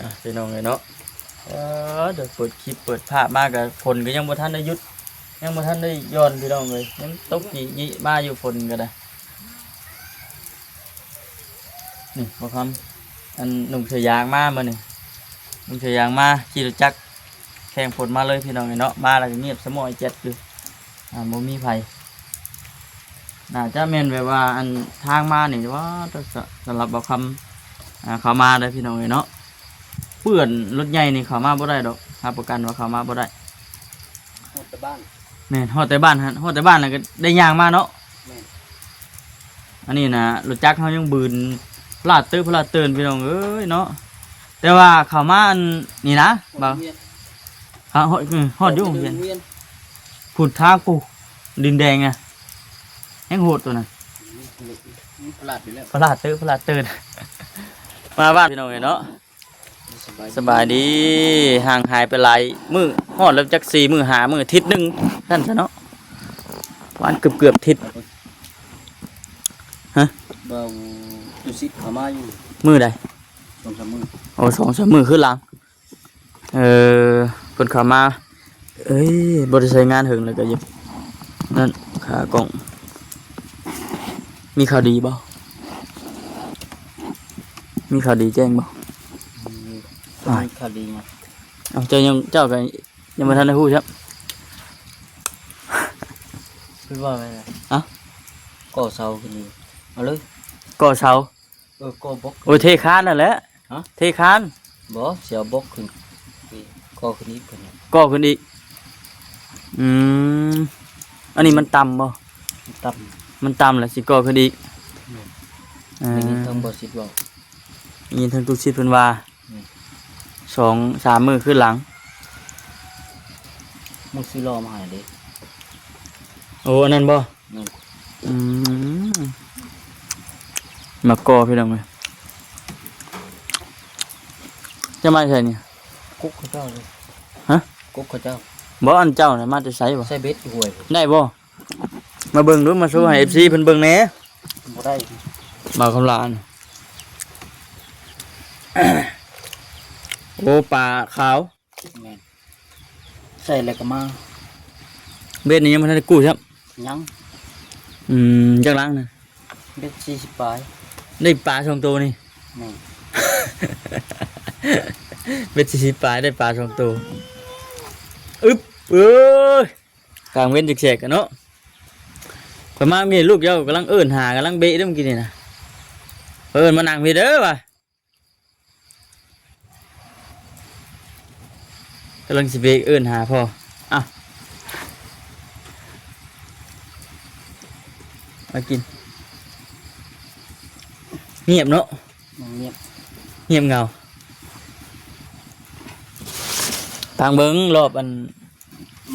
ອ່ະ ພີ່ນ້ອງເອີຍເນາະ ເອີ ເດີ ເປີດຄລິບເປີດພາບມາກໍ ຝົນກໍຍັງບໍ່ທັນໄດ້ຢຸດ ຍັງບໍ່ທັນໄດ້ຢ່ອນ ພີ່ນ້ອງເອີຍ ຍັງຕົກ ອືມ ຍິໆມາຢູ່ ຝົນກໍໄດ້. ນີ້ ບໍ່ຄຳ ອັນ ນຸ່ງເສື້ອຢາງມາມື້ນີ້ ນຸ່ງເສື້ອຢາງມາ ຂີ່ລົດຈັກແຂ່ງຝົນມາເລີຍ ພີ່ນ້ອງເອີຍເນາະ ມາແລ້ວກໍງຽບສະໝໍ້ແຈັດຢູ່ ອ່າ ບໍ່ມີໃຜ ໜ້າຈະແມ່ນແບບວ່າ ອັນ ທາງມານີ້ ວ່າ ສະ ສຳລັບບ່າວຄຳ ອ່າ ເຂົ້າມາເດີ ພີ່ນ້ອງເອີຍເນາະ ເປື້ອນ ລົດໃຫຍ່ນີ້ເຂົ້າມາບໍ່ໄດ້ດອກ ຮັບປະກັນວ່າເຂົ້າມາບໍ່ໄດ້ ຮອດແຕ່ບ້ານ ແມ່ນ ຮອດແຕ່ບ້ານຫັ້ນ ຮອດແຕ່ບ້ານແລ້ວກໍໄດ້ຍ່າງມາເນາະ ແມ່ນ ອັນນີ້ນະ ລົດຈັກເຮົາຍັງບືນ ພະລາດເຕີ ພະລາດເຕີນ ພີ່ນ້ອງເອີຍເນາະ ແຕ່ວ່າເຂົ້າມາອັນນີ້ນະ ຮອດ ບໍ່ ໂຮງຮຽນ ຮະ ຮອດ ຮອດຢູ່ໂຮງຮຽນ ໂຮງຮຽນ ພຸ້ນທາງພຸ້ນ ດິນແດງນະ ແຮງໂຫດໂຕນັ້ນ ພະລາດຢູ່ແລ້ວ ພະລາດເຕີ ພະລາດເຕີນ ມາບ້ານ ພີ່ນ້ອງເອີຍເນາະ ສະບາຍດີ ສະບາຍດີ ຫ່າງຫາຍໄປຫຼາຍມື້ ຮອດແລ້ວຈັກສີ່ມື້ຫ້າມື້ ທິດໜຶ່ງຊັ້ນຊະເນາະ ປະມານເກືອບໆທິດ ຮະ ບ່າວຕຸສິດເຂົ້າມາຢູ່ ມື້ໃດ? ສອງສາມມື້ ໂອ້ ສອງສາມມື້ຄືຫຼັງ ເອີ ເພິ່ນເຂົ້າມາ ເອີຍ ບໍ່ໄດ້ໃຊ້ງານເຫິງແລ້ວກໍຢາກນັ້ນ ຂາກ້ອງ ມີຂ່າວດີບໍ່? ມີຂ່າວດີແຈ້ງບໍ່? ອືມ ອ້າຍ ມີຂ່າວດີຫຍັງ? ເອົ້າ ເຈົ້າຍັງ ເຈົ້າກໍຍັງບໍ່ທັນໄດ້ຮູ້ຊ້ຳ ເພິ່ນວ່າໄງນະ? ຮະ? ກໍ່ເສົາຂຶ້ນນີ້ ເອົາເລີຍ ກໍ່ເສົາ ເອີ ກໍ່ບົກ ໂອ້ຍ ເທຄານນັ້ນແຫຼະ ຮະ? ເທຄານ ບໍ່ ຊິເອົາບົກຂຶ້ນ ກໍ່ຂຶ້ນອີກ ເພິ່ນວ່າ ກໍ່ຂຶ້ນອີກ ອືມ ອັນນີ້ມັນຕ່ຳບໍ່? ມັນຕ່ຳ ມັນຕ່ຳແລ້ວຊິກໍ່ຂຶ້ນອີກ ແມ່ນ ເອີ ໄດ້ຍິນທາງບ່າວສິດເວົ້າ ໄດ້ຍິນທາງຕຸສິດເພິ່ນວ່າ ອືມ ສອງສາມມື້ຄືນຫຼັງ ມຶງຊື້ລໍ້ມາໃຫ້ເດ້ ໂອ້ ອັນນັ້ນບໍ່? ອືມ ອືມ ໝາກກໍ ພີ່ນ້ອງເອີຍ ຈະມາໃສນີ້? ກົກເຂົາເຈົ້າເດ້ ຮະ? ກົກເຂົາເຈົ້າ ບໍ່ ອັນເຈົ້ານະມາແຕ່ໃສບໍ່? ໃສ່ເບັດຢູ່ຫ້ວຍ ໄດ້ບໍ່? ມາເບິ່ງດູ ມາໂຊໃຫ້ ອືມ ເອັຟຊີ ເພິ່ນເບິ່ງແດ່ ບໍ່ໄດ້ ບ່າວຄຳຫຼານ ໂອ້ ປາຂາວ ແມ່ນ ໃສ່ແລ້ວກໍມາ ເບັດນີ້ຍັງບໍ່ທັນໄດ້ກູ້ຊ້ຳ ຍັງ ອືມ ຈັກຫຼັງນະ? ເບັດສີ່ສິບປາຍ ໄດ້ປາສອງໂຕນີ້ ແມ່ນ ເບັດສີ່ສິບປາຍ ໄດ້ປາສອງໂຕ ອຶບ ເອີຍ ກາງເວັນແສກໆກັນເນາະ ຂ້ອຍມາມື້ນີ້ ລູກເຈົ້າກຳລັງເອີ້ນຫາ ກຳລັງເບະເດ້ມື້ກີ້ນີ້ນະ ເອີ້ນມານັ່ງພີ້ເດີວ່າ ກຳລັງຊິໄປເອີ້ນຫາພໍ່ ເອົ້າ ມາກິນ ງຽບເນາະ ງຽບ ງຽບເຫງົາ ທາງເບິ່ງລອບອັນ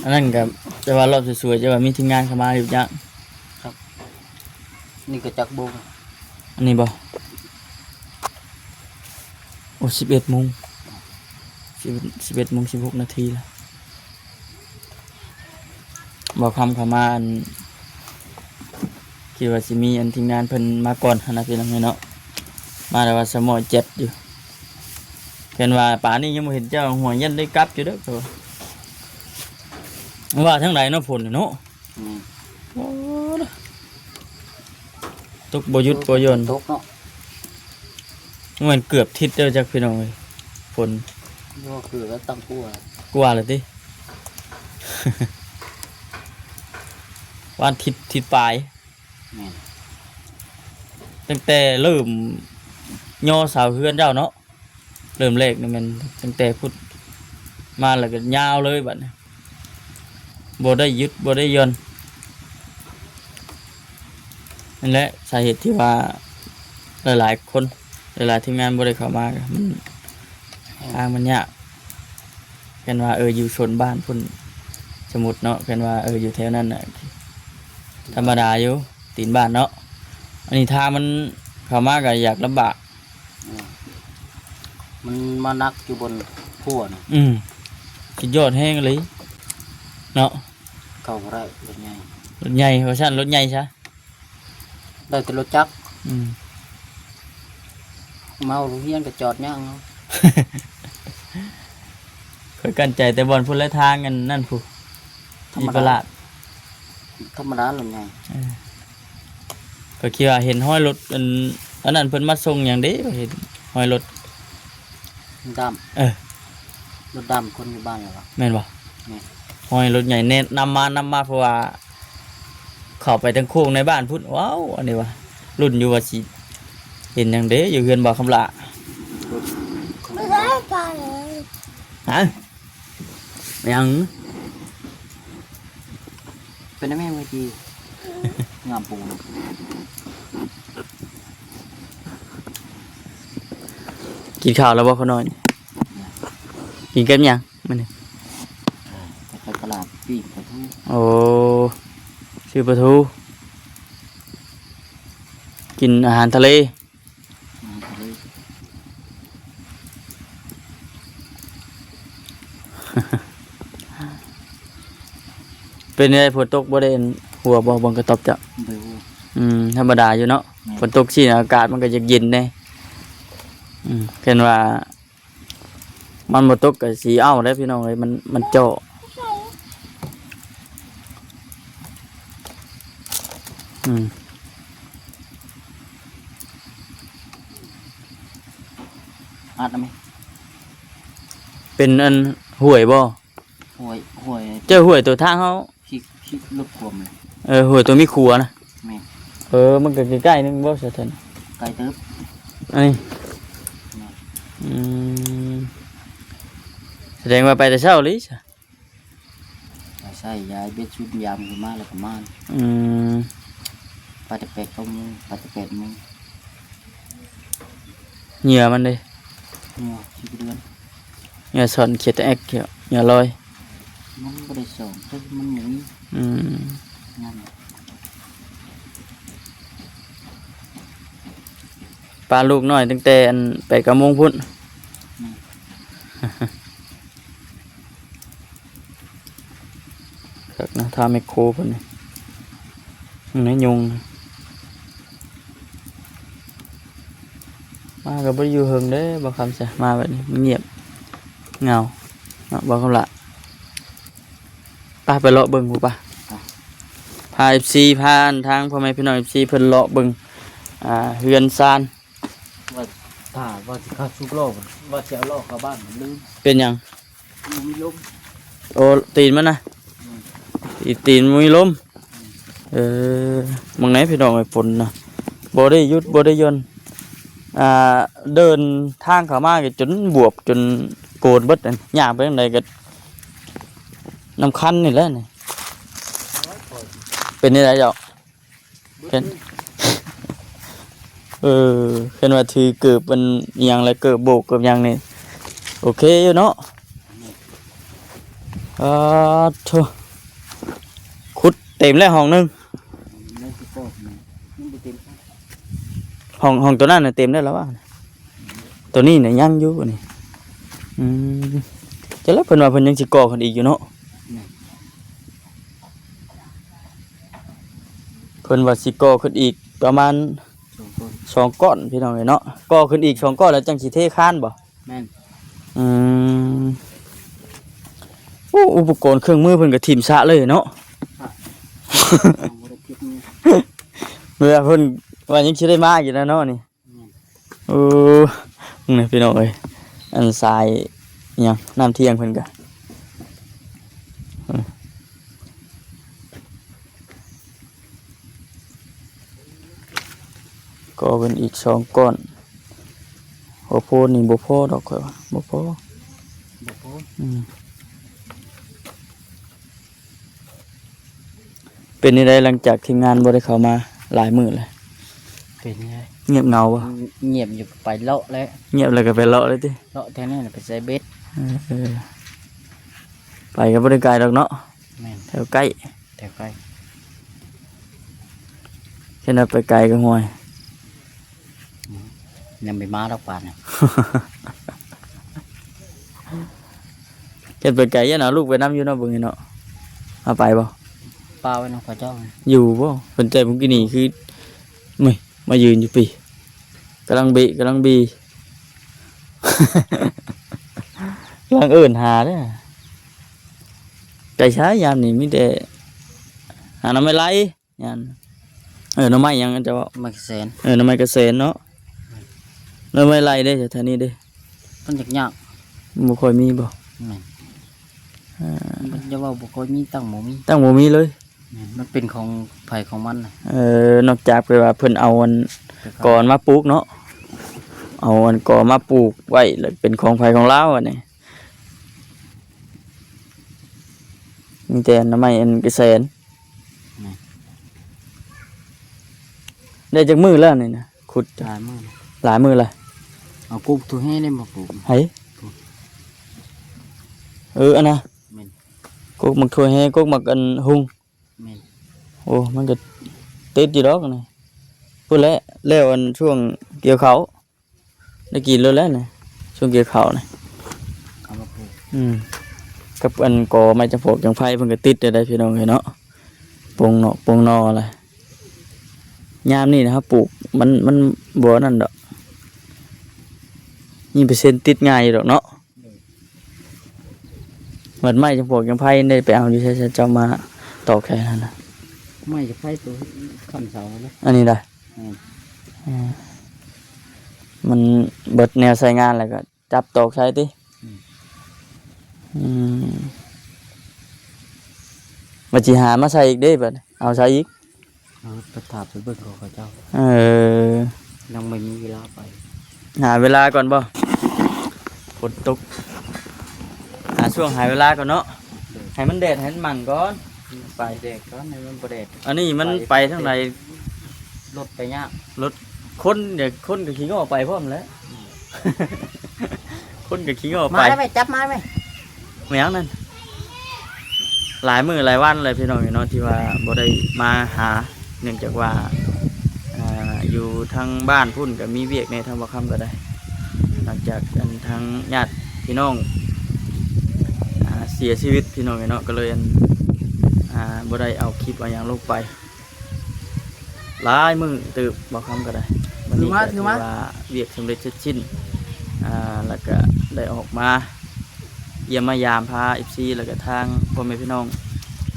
ອັນນັ້ນກໍ ແຕ່ວ່າລອບສວຍໆ ແຕ່ວ່າມີທີມງານເຂົ້າມາຢູ່ຈັກ ຄັບ ນີ້ກໍຈັກໂມງ ອັນນີ້ບໍ່? ໂອ້ ສິບເອັດໂມງ ສິບເອັດ ສິບເອັດໂມງສິບຫົກນາທີລະ ບ່າວຄຳເຂົ້າມາ ອັນ ຄິດວ່າຊິມີອັນທີມງານເພິ່ນມາກ່ອນຫັ້ນນະ ພີ່ນ້ອງເອີຍເນາະ ມາແລ້ວວ່າສະໝໍ້ແຈັດຢູ່ ແມ່ນວ່າປານນີ້ຍັງບໍ່ເຫັນເຈົ້າ ຫົວຍັນໄດ້ກັບຢູ່ເດີ ເຂົາວ່າ ວ່າທາງໃດເນາະ ຝົນເນາະ ອືມ ໂອ້ ຕົກບໍ່ຢຸດບໍ່ຢ່ອນ ຕົກເນາະ ແມ່ນເກືອບທິດແລ້ວຈັກ ພີ່ນ້ອງເອີຍ ຝົນ ເກືອບແລ້ວ ຕ່ຳກວ່າ ກວ່າແລ້ວຕິ ປະມານທິດ ທິດປາຍ ແມ່ນ ຕັ້ງແຕ່ເລີ່ມຍໍເສົາເຮືອນເຈົ້າເນາະ ເລີ່ມແລກນີ້ແມ່ນຕັ້ງແຕ່ພຸ້ນມາ ແລ້ວກໍຍາວເລີຍບັດນີ້ ບໍ່ໄດ້ຢຸດບໍ່ໄດ້ຢ່ອນ ນັ້ນແຫຼະສາເຫດທີ່ວ່າຫຼາຍໆຄົນ ຫຼາຍໆທີມງານບໍ່ໄດ້ເຂົ້າມາ ກໍມັນ ທາງມັນຍາກ ຄັນວ່າ ເອີ ຢູ່ໂຊນບ້ານພຸ້ນ ສົມມຸດເນາະ ຄັນວ່າ ເອີ ຢູ່ແຖວນັ້ນນະ ທຳມະດາຢູ່ ຕີນບ້ານເນາະ ອັນນີ້ທາງມັນເຂົ້າມາກໍຢາກລຳບາກ ອືມ ມັນມາໜັກຢູ່ບ່ອນຂົວນະ ອືມ ສຸດຍອດແຮງອີ່ຫຼີເນາະ ເຂົ້າບໍ່ໄດ້ ລົດໃຫຍ່ ລົດໃຫຍ່ ວ່າຊັ້ນ ລົດໃຫຍ່ຊະ ໄດ້ແຕ່ລົດຈັກ ອືມ ມາໂຮງຮຽນກໍຈອດຍ່າງເອົາ ຂ້ອຍກັ້ນໃຈແຕ່ບ່ອນພຸ້ນແຫຼະ ທາງອັນນັ້ນພຸ້ນ ທຳມະດາ ທີ່ຕະຫຼາດ ທຳມະດາລົດໃຫຍ່ ເອີ ຂ້ອຍຄິດວ່າເຫັນຮອຍລົດ ອັນ ອັນນັ້ນເພິ່ນມາສົ່ງຫຍັງເດ້ ຂ້ອຍເຫັນຮອຍລົດ ດຳ ເອີ ລົດດຳ ຄົນຢູ່ບ້ານແລ້ວວະ ແມ່ນບໍ່? ແມ່ນ ຮອຍລົດໃຫຍ່ແນນຳມາ ນຳມາ ເພາະວ່າເຂົ້າໄປທາງໂຄ້ງໃນບ້ານພຸ້ນ. ວ້າວ ອັນນີ້ວ່າ ລຸ້ນຢູ່ວ່າຊິເຫັນຫຍັງເດ້ຢູ່ເຮືອນບ່າວຄຳຫຼ້າ. ຮະ? ຫຍັງ? ເປັນແມ່ເມື່ອກີ້ ງາມປູ ກິນຂ້າວແລ້ວບໍ່ ຂ້ານ້ອຍ? ກິນກັບຫຍັງ? ມື້ນີ້ ເອີ ໄປຕະຫຼາດ ປີ້ງປາທູ. ໂອ້ ຊື້ປາທູ ກິນອາຫານທະເລ ອາຫານທະເລ. ເປັນໄງ ຝົນຕົກບໍ່ໄດ້ອັນຫົວບໍ່ ເບິ່ງກະຕອບເຈົ້າ? ບໍ່ໄດ້ຫົວ. ອືມ ທຳມະດາຢູ່ເນາະ. ແມ່ນ. ຝົນຕົກຊີ້ ອາກາດມັນກະຢາກເຢັນແດ່. ອືມ ຄັນວ່າ ມັນບໍ່ຕົກກະຊິເອົາແຫຼະພີ່ນ້ອງເອີຍ ມັນ ມັນເຈາະ. ອືມ ອັດນຳ ເປັນອັນຫ້ວຍບໍ່? ຫ້ວຍ ຫ້ວຍ ເຈົ້າ ຫ້ວຍໂຕທາງເຮົາ ທີ່ ທີ່ລົດຂວມເລີຍ. ເອີ ຫ້ວຍໂຕມີຂົວນະ. ແມ່ນ. ເອີ ມັນກະໃກ້ໆໜຶ່ງບໍ່ ສະເຖິນ? ໃກ້ເຕີບ ອັນນີ້. ແມ່ນ. ອືມ ສະແດງວ່າໄປແຕ່ເຊົ້າເລີຍຊະ. ໄປໃສ່ຢາຍເບັດຊຸດຍາມຂຶ້ນມາແລ້ວກະມາ. ອືມ ໄປແຕ່ແປດ ເກົ້າໂມງ ໄປແຕ່ແປດໂມງ. ເຫຍື່ອມັນເດ້? ເຫຍື່ອ ເຫຍື່ອສອນ ເຂດແອັກ ເຫຍື່ອລອຍ. ມັນບໍ່ໄດ້ສອນ ແຕ່ມັນບໍ່ມີ. ອືມ ນັ້ນ ປາລູກນ້ອຍຕັ້ງແຕ່ອັນແປດ ເກົ້າໂມງພຸ້ນ. ອືມ ຄັກນະ ຖ້າແມັກໂຄເພິ່ນນີ້ ໃນຍຸງ ມາກະບໍ່ໄດ້ຢູ່ເຫິງເດ້ ບ່າວຄຳຊະ ມາແບບນີ້ມັນງຽບເຫງົາເນາະ ບ່າວຄຳຫຼ້າ. ໄປ ໄປເລາະເບິ່ງພຸ້ນປະ ໄປ ພາເອັຟຊີ ພາທາງພໍ່ແມ່ພີ່ນ້ອງເອັຟຊີເພິ່ນເລາະເບິ່ງ ອ່າ ເຮືອນຊານ. ວ່າຖ້າວ່າຊິເຂົ້າສູ່ລໍ້ ວ່າຊິເອົາລໍ້ເຂົ້າບ້ານ ມັນລືມ. ເປັນຫຍັງ? ບໍ່ມີລົມ. ໂອ້ ຕີນມັນນະ? ອືມ ຕີນບໍ່ມີລົມ. ອືມ ເອີ ເບິ່ງແດ່ພີ່ນ້ອງເອີຍ ຝົນນະ ບໍ່ໄດ້ຢຸດບໍ່ໄດ້ຢ່ອນ. ອ່າ ເດີນທາງເຂົ້າມາກະຈົນບວບ ຈົນໂກນເບິດ. ຍ່າງໄປທາງໃດກະນ້ຳຄັນນີ້ແຫຼະນີ້. ເປັນຈັ່ງໃດເຈົ້າ? ເຫັນ ເອີ ເຫັນວ່າຖືເກີບອັນອີ່ຫຍັງ ແລະ ເກີບໂບກເກີບຫຍັງນີ້ ໂອເຄຢູ່ເນາະ. ອາໂທ້ ຂຸດເຕັມແລ້ວຫ້ອງໜຶ່ງ. ຫ້ອງ ຫ້ອງໂຕນັ້ນນະເຕັມແລ້ວລະວ່າ ໂຕນີ້ນະຍັງຢູ່ນີ້. ອືມ ຈັ່ງໃດເພິ່ນວ່າເພິ່ນຍັງຊິກໍ່ຂຶ້ນອີກຢູ່ເນາະ. ແມ່ນ. ເພິ່ນວ່າຊິກໍ່ຂຶ້ນອີກປະມານສອງກ້ອນ ສອງກ້ອນພີ່ນ້ອງເອີຍເນາະ. ກໍ່ຂຶ້ນອີກສອງກ້ອນແລ້ວຈັ່ງຊິເທຄານບໍ່? ແມ່ນ. ອືມ ໂອ້ ອຸປະກອນເຄື່ອງມືເພິ່ນກະຖິ້ມຊະເລີຍເນາະ. ເວລາເພິ່ນວ່າຍັງຊິໄດ້ມາຢູ່ນະເນາະນີ້. ແມ່ນ. ໂອ້ ນີ້ພີ່ນ້ອງເອີຍ ອັນສາຍຫຍັງ ນ້ຳທ່ຽງເພິ່ນກະ ກໍ່ເພິ່ນອີກສອງກ້ອນ. ໂອ້ ໂພນນີ້ບໍ່ພໍດອກ ຂ້ອຍວ່າບໍ່ພໍ ບໍ່ພໍ. ອືມ. ເປັນຈັ່ງໃດຫຼັງຈາກທີມງານບໍ່ໄດ້ເຂົ້າມາຫຼາຍມື້ແລ້ວ? ເປັນຈັ່ງໃດ? ງຽບເຫງົາບໍ່? ງຽບຢູ່ ໄປເລາະແລ້ວ. ງຽບແລ້ວກະໄປເລາະເລີຍຕິ? ເລາະແຖວນີ້ແຫຼະ ໄປໃສ່ເບັດ. ເອີ ໄປກະບໍ່ໄດ້ໄກດອກເນາະ. ແມ່ນ. ແຖວໃກ້ ແຖວໃກ້. ຄັນວ່າໄປໄກກະຫ່ວຍ. ອືມ ຍັງບໍ່ມາດອກປານນີ້. ຄັນໄປໄກຢ້ານເອົາລູກໄປນຳຢູ່ເນາະ ເບິ່ງນີ້ເນາະ. ເອົາໄປບໍ່? ປະໄວ້ນຳເຂົາເຈົ້າ. ຢູ່ບໍ່? ເພິ່ນໃຈບຸ້ງກີ້ນີ້ຄື ເມື່ອຍ ມາຢືນຢູ່ປີ ກຳລັງເບະ ກຳລັງບີ. ກຳລັງເອີ້ນຫາເດ້. ໄປໃສຍາມນີ້? ມີແຕ່ຫາໜໍ່ໄມ້ໄລ່. ຍາມ ເອີ ໜໍ່ໄມ້ຫຍັງເຈົ້າເວົ້າ? ໄມ້ກະແສນ. ເອີ ໜໍ່ໄມ້ກະແສນເນາະ. ໜໍ່ໄມ້ໄລ່ເດ້ ແຖວນີ້ເດ້? ມັນຍາກໆ ບໍ່ຄ່ອຍມີບໍ່? ແມ່ນ. ອ່າ ມັນຈະເວົ້າບໍ່ຄ່ອຍມີ, ຕັ້ງບໍ່ມີ. ຕັ້ງບໍ່ມີເລີຍ? ແມ່ນ, ມັນເປັນຂອງໃຜຂອງມັນນະ. ເອີ ນອກຈາກແບບວ່າເພິ່ນເອົາອັນ ໄປຂາຍ ກອມາປູກເນາະ, ເອົາອັນກອມາປູກໄວ້ ແລ້ວເປັນຂອງໃຜຂອງລາວ ອັນນີ້. ມີແຕ່ໜໍ່ໄມ້ອັນກະແສນ. ແມ່ນ. ໄດ້ຈັກມື້ແລ້ວນີ້ນະ ຂຸດ? ຫຼາຍມື້ແລ້ວ. ຫຼາຍມື້ແລ້ວ. ເອົາກົກຖົ່ວແຮ່ໄດ້ມາປູກ. ໃຜ? ເອີ ອັນນະ. ແມ່ນ. ກົກໝາກຖົ່ວແຮ່ ກົກໝາກອັນຮຸ່ງ. ແມ່ນ. ໂອ້ ມັນກໍຕິດຢູ່ດອກນີ້. ພຸ້ນແຫຼະ ແລ້ວອັນຊ່ວງກ່ຽວເຂົ້າ ໄດ້ກິນໂລດແລ້ວນະ ຊ່ວງກ່ຽວເຂົ້ານະ ເອົາມາປູກ. ອືມ ກັບອັນກໍໄມ້ຈຳປອກຈຳໄພເພິ່ນກໍຕິດໄດ້ ພີ່ນ້ອງເອີຍເນາະ, ປົງເນາະ ປົງໜໍ່ລະ. ຍາມນີ້ນະ ເຮົາປູກ ມັນ ມັນບໍ່ນັ້ນດອກ, ມີເປີເຊັນຕິດງ່າຍຢູ່ດອກເນາະ. ໂດຍ. ບັດໄມ້ຈຳປອກຈຳໄພໄດ້ໄປເອົາຢູ່ໃສ? ເຈົ້າມາຕອກໃສ່ຫັ້ນນະ. ໄມ້ຈຳໄພໂຕຄ້ຳເສົານະ. ອັນນີ້ດາ. ແມ່ນ. ເອີ ມັນເບິດແນວໃຊ້ງານແລ້ວກໍຈັບຕອກໃສ່ຕິ? ອືມ. ອືມ ວ່າຊິຫາມາໃສ່ອີກເດ້ ບັດເອົາໃສ່ອີກ. ເອີ ໄປຖາມໄປເບິ່ງຂອງເຂົາເຈົ້າ. ເອີ ຍັງບໍ່ມີເວລາໄປ. ຫາເວລາກ່ອນບໍ່? ຝົນຕົກ ຫາຊ່ວງຫາເວລາກ່ອນເນາະ. ໂດຍ. ໃຫ້ມັນແດດໃຫ້ມັນໝັ່ງກ່ອນ ໄປແດດກ່ອນ ໃຫ້ມັນບໍ່ແດດ. ອັນນີ້ມັນໄປ ໄປທາງໃດ? ລົດໄປຍາກ. ລົດ ຄົນ ຄົນກໍຂີ້ງໍ້ໄປພ້ອມແຫຼະ. ອືມ. ຄົນກໍຂີ້ງໍ້ໄປ. ມາໄດ້ໄໝ? ຈັບມາໄດ້ໄໝ? ແມ່ນຫຍັງນັ້ນ? ຫຼາຍມື້ຫຼາຍວັນແລ້ວ ພີ່ນ້ອງເອີຍເນາະ ທີ່ວ່າບໍ່ໄດ້ມາຫາ ເນື່ອງຈາກວ່າ ອ່າ ຢູ່ທາງບ້ານພຸ້ນກໍມີວຽກແດ່ ທາງບ່າວຄຳກໍໄດ້ ຫຼັງຈາກອັນທາງຍາດພີ່ນ້ອງ ອ່າ ເສຍຊີວິດ ພີ່ນ້ອງເອີຍເນາະ ກໍເລີຍອັນ ອ່າ ບໍ່ໄດ້ເອົາຄລິບເອົາຫຍັງລົງໄປ. ຫຼາຍມື້ເຕີບ ບ່າວຄຳກໍໄດ້. ວັນນີ້ກໍຖືວ່າວຽກສຳເລັດເສັດສິ້ນ ອ່າ ແລ້ວກໍໄດ້ອອກມາຢ້ຽມມາຢາມ ພາເອັຟຊີ ແລ້ວກໍທາງພໍ່ແມ່ພີ່ນ້ອງ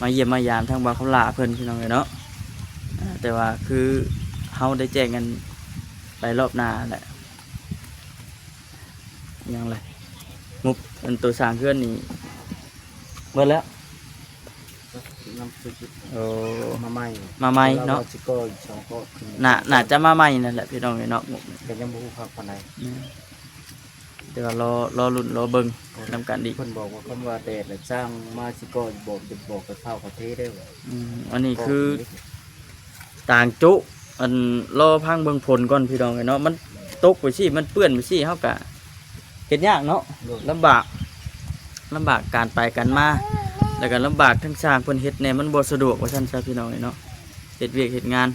ມາຢ້ຽມມາຢາມທາງບ່າວຄຳຫຼ້າເພິ່ນ ພີ່ນ້ອງເອີຍເນາະ. ອ່າ ແຕ່ວ່າຄືເຮົາໄດ້ແຈ້ງກັນໄປລອບໜ້າແຫຼະ. ຍັງແຫຼະ ງົບອັນໂຕສ້າງເຮືອນນີ້ເບິດແລ້ວ. ນຳ ໂອ້ ມາໃໝ່ ມາໃໝ່ເນາະ ຊິກໍ່ອີກສອງກໍ່ຂຶ້ນ ໜ້າ ໜ້າຈະມາໃໝ່ນັ້ນແຫຼະ ພີ່ນ້ອງເອີຍເນາະ. ງົບນີ້ກໍຍັງບໍ່ຮູ້ຄັກປານໃດ. ອືມ ແຕ່ວ່າລໍ ລໍລຸ້ນລໍເບິ່ງນຳກັນອີກ. ເພິ່ນບອກວ່າ ຄຳວ່າແດດແລ້ວຊ່າງມາຊິກໍ່ ບອກ ຈະບອກໄປເຝົ້າເຂົາເທເດີ້. ອືມ ອັນນີ້ຄື ຕ່າງຈຸ ອັນ ລໍຟັງເບິ່ງຝົນກ່ອນ ພີ່ນ້ອງເອີຍເນາະ. ມັນຕົກໄປຊີ້ ມັນເປື້ອນໄປຊີ້ ເຮົາກະເຮັດຍາກເນາະ. ໂດຍ. ລຳບາກ ລຳບາກການໄປການມາ ແລ້ວກະລຳບາກທາງຊ່າງເພິ່ນເຮັດແດ່ ມັນບໍ່ສະດວກວ່າຊັ້ນຊະ ພີ່ນ້ອງເອີຍເນາະ. ເຮັດວຽກເຮັດງານ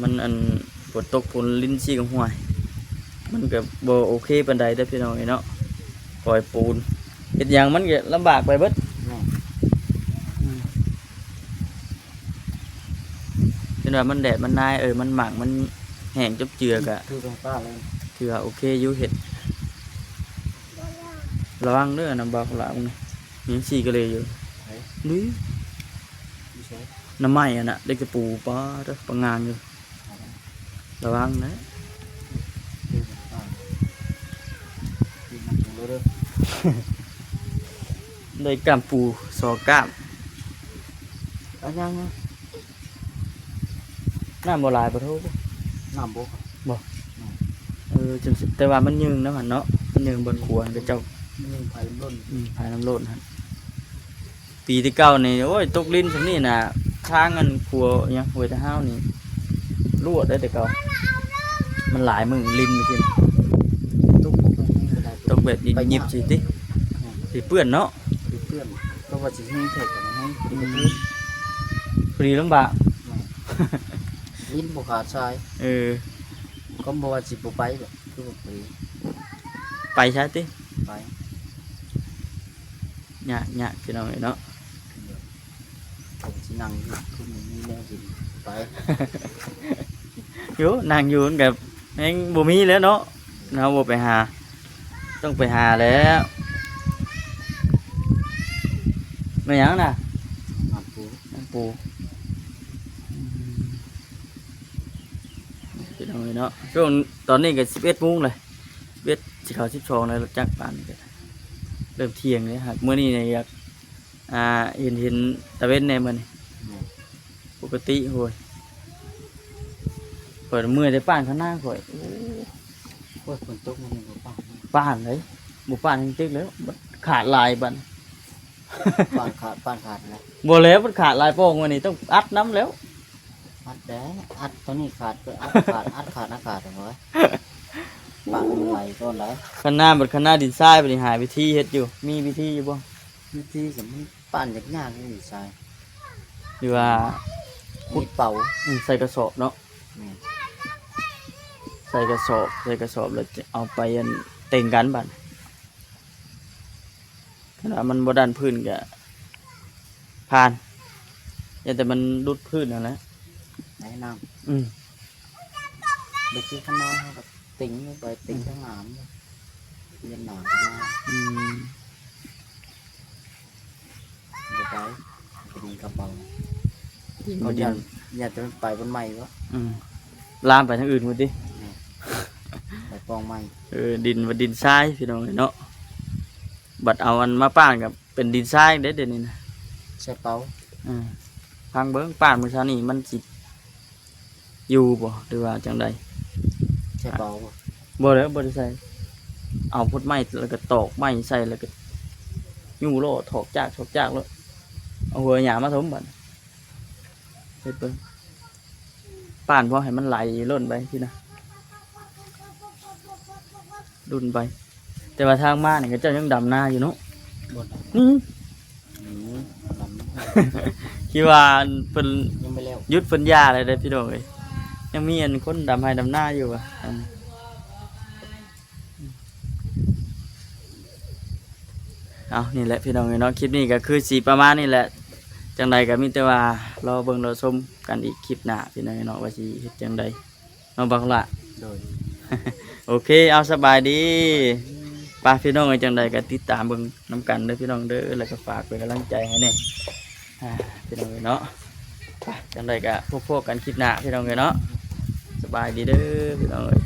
ມັນ ອັນ ຝົນຕົກຝົນລິນຊີ້ກໍຫ້ວຍ ມັນກໍບໍ່ໂອເຄປານໃດເດີ້ ພີ່ນ້ອງເອີຍເນາະ. ກ່ອຍປູນ ເຮັດຫຍັງມັນກໍລຳບາກໄປເບິດ. ແມ່ນ. ອືມ. ເຫັນວ່າມັນແດດມັນນາຍ ເອີ ມັນໝັ່ງ ມັນແຫ້ງຈົບເຈືອກະ ຄືເປັນປ້າເລີຍ ຖືວ່າໂອເຄຢູ່ ເຮັດ. ລະວັງເດີ້ ນຳບ່າວຄຳຫຼ້າ ນີ້ຍັງຊີ້ກະເລຢູ່. ໃຜ? ນີ້ ຢູ່ໃສ? ໜໍ່ໄມ້ຫັ້ນນະ ເດັກຕະປູ ປາດເດີ ປະງາງຢູ່. ລະວັງນະ ໄດ້ກ້າມປູສອງກ້າມ. ອັນຫຍັງນະ? ນ້ຳບໍ່ຫຼາຍບໍ່? ໂທ້ ນ້ຳບໍ່ ບໍ່ ອືມ ເອີ ຈັ່ງຊິ ແຕ່ວ່າມັນຍືງນຳຫັ້ນເນາະ ມັນຍືງບ່ອນຂົວຫັ້ນ ເຂົາເຈົ້າຍືງຜາຍນ້ຳລົ້ນ ອືມ ຜາຍນ້ຳລົ້ນຫັ້ນ. ປີແຕ່ເກົ່ານີ້ ໂອ້ຍ ຕົກລິນຊ່ຳນີ້ນະ ທາງອັນຂົວຫຍັງ ຫ້ວຍຕາຫ້າວນີ້ ລວດໄດ້ແຕ່ເກົ່າ ມັນຫຼາຍມື້ລິນຈັ່ງຊີ້. ຕົກ ຕົກແບບຫຍິບໆ ຊິຕິ ອືມ ຊິເປື້ອນເນາະ ຊິເປື້ອນ. ກໍວ່າຊິແຮງແທ້ກໍບໍ່ແຮງ ອືມ ພໍດີລຳບາກ ແມ່ນ ລິນບໍ່ຂາດສາຍ. ເອີ ກໍບໍ່ວ່າຊິບໍ່ໄປດອກ ຄືບໍ່ໄປ ໄປຊະຕິ ໄປ. ຍາກ ຍາກ ພີ່ນ້ອງເອີຍເນາະ. ເຮົາຊິນັ່ງຢູ່ ຄືມີແນວກິນໄປ ຢູ່ ນັ່ງຢູ່ມັນກໍແຮງບໍ່ມີແລ້ວເນາະ ເຮົາບໍ່ໄປຫາ. ຕ້ອງໄປຫາແລ້ວ. ແມ່ນຫຍັງນະ? ນ້ຳປູ ນ້ຳປູ. ພີ່ນ້ອງເອີຍເນາະ ຊ່ວງຕອນນີ້ກໍສິບເອັດໂມງແລ້ວ ສິບເອັດ ຊິເຂົ້າສິບສອງແລ້ວ. ລົດຈັກປານນີ້ກໍເລີ່ມທ່ຽງແລ້ວ. ຫາກມື້ນີ້ນີ້ຢາກ ອ່າ ເຫັນ ເຫັນຕາເວັນແດ່ມື້ນີ້. ແມ່ນ ປົກກະຕິ. ໂອ້ຍ ຂ້ອຍເມື່ອຍແຕ່ປ້ານຄະນາຂ້ອຍ. ໂອ້ ໂອ້ຍ ຝົນຕົກມື້ນີ້ບໍ່ປ້ານ ປ້ານເດ້. ບໍ່ປ້ານຈັ່ງເຕັກແລ້ວ ມັນຂາດຫຼາຍບັດ. ປ້ານຂາດ ປ້ານຂາດນະ. ບໍ່ແລ້ວ ມັນຂາດຫຼາຍປ່ອງ. ມື້ນີ້ຕ້ອງອັດນຳແລ້ວ. ອັດແດ່ ອັດໂຕນີ້ຂາດກໍອັດຂາດ ອັດຂາດ ອັດຂາດ. ໂອ້ຍ ປ້ານມັນໄຫຼກ່ອນໄດ໋. ຄະນາບັດ ຄະນາດິນຊາຍບັດນີ້ ຫາວິທີເຮັດຢູ່. ມີວິທີຢູ່ບໍ່? ວິທີກໍມັນ ປ້ານຍາກໆ ນີ້ຊາຍ ຫຼືວ່າ ຂຸດເປົາ. ອືມ ໃສ່ກະສອບເນາະ. ແມ່ນ ໃສ່ກະສອບ ໃສ່ກະສອບແລ້ວຈະເອົາໄປ ອັນ ເຕັງກັນບັດ. ຄັນວ່າມັນບໍ່ດັນພື້ນກະຜ່ານ ຢ່າແຕ່ມັນຫຼຸດພື້ນຫັ້ນແຫຼະ. ໄດ້ນ້ຳ. ອືມ ໄປຊື້ຄະນາ ເຮົາກໍເຕັງໄປ ເຕັງ ອືມ ທາງໜ້າມັນ ເຮັດໜ້າຄະນາ. ອືມ ບໍ່ໄປ ດິນກະເປົາ ດິນ ເຂົາຢ້ານ ຢ້ານແຕ່ມັນໄປບ່ອນໃໝ່ບໍ? ອືມ ລາມໄປທາງອື່ນພຸ້ນຕິ. ແມ່ນ ໄປປ່ອງໃໝ່. ເອີ ດິນວ່າດິນຊາຍ ພີ່ນ້ອງເອີຍເນາະ ບັດເອົາອັນມາປ້ານກໍເປັນດິນຊາຍເດ້ ດຽວນີ້ນະ. ໃສ່ເປົາ. ເອີ ຟັງເບິ່ງ ປ້ານມື້ເຊົ້ານີ້ມັນຊິ ຢູ່ບໍ່ ຫຼືວ່າຈັ່ງໃດ? ໃສ່ເປົາບໍ່? ບໍ່ແລ້ວ ບໍ່ໄດ້ໃສ່. ເອົາພົດໄມ້ ແລ້ວກໍຕອກໄມ້ໃສ່ ແລ້ວກໍຍູ້ລໍ້ຖອກຈາກ ຖອກຈາກໂລດ. ເອົາຫົວຫຍ້າມາຖົມບັດ ເຮັດເບິ່ງ ປ້ານພໍໃຫ້ມັນໄຫຼລົ້ນໄປຊີ້ນະ. ລຸ້ນໄປ ແຕ່ວ່າທາງມານີ້ເຂົາເຈົ້າຍັງດຳນາຢູ່ເນາະ. ບໍ່ດຳ ອືມ ອືມ ດຳ ຄິດວ່າເພິ່ນ ຍັງບໍ່ແລ້ວ ຢຸດເພິ່ນຢ່າແລ້ວເດ້ພີ່ນ້ອງເອີຍ. ຍັງມີອັນຄົນດຳໄຮ່ດຳນາຢູ່ວ່າ. ເອົາ ນີ້ແຫຼະພີ່ນ້ອງເອີຍເນາະ ຄລິບນີ້ກໍຄືຊິປະມານນີ້ແຫຼະ. ຈັ່ງໃດກໍມີແຕ່ວ່າລໍເບິ່ງລໍຊົມກັນອີກຄລິບໜ້າພີ່ນ້ອງເອີຍເນາະ ວ່າຊິເຮັດຈັ່ງໃດ. ເນາະ ບັກຫຼະ. ໂດຍ ໂອເຄ ເອົາ ສະບາຍດີ. ໄປພີ່ນ້ອງເອີຍ ຈັ່ງໃດກໍຕິດຕາມເບິ່ງນຳກັນເດີພີ່ນ້ອງເດີ ແລ້ວກໍຝາກເປັນກຳລັງໃຈໃຫ້ແດ່ ອ່າ ພີ່ນ້ອງເອີຍເນາະ. ໄປ ຈັ່ງໃດກໍພົບພໍ້ກັນຄລິບໜ້າພີ່ນ້ອງເອີຍເນາະ. ສະບາຍດີເດີພີ່ນ້ອງເອີຍ.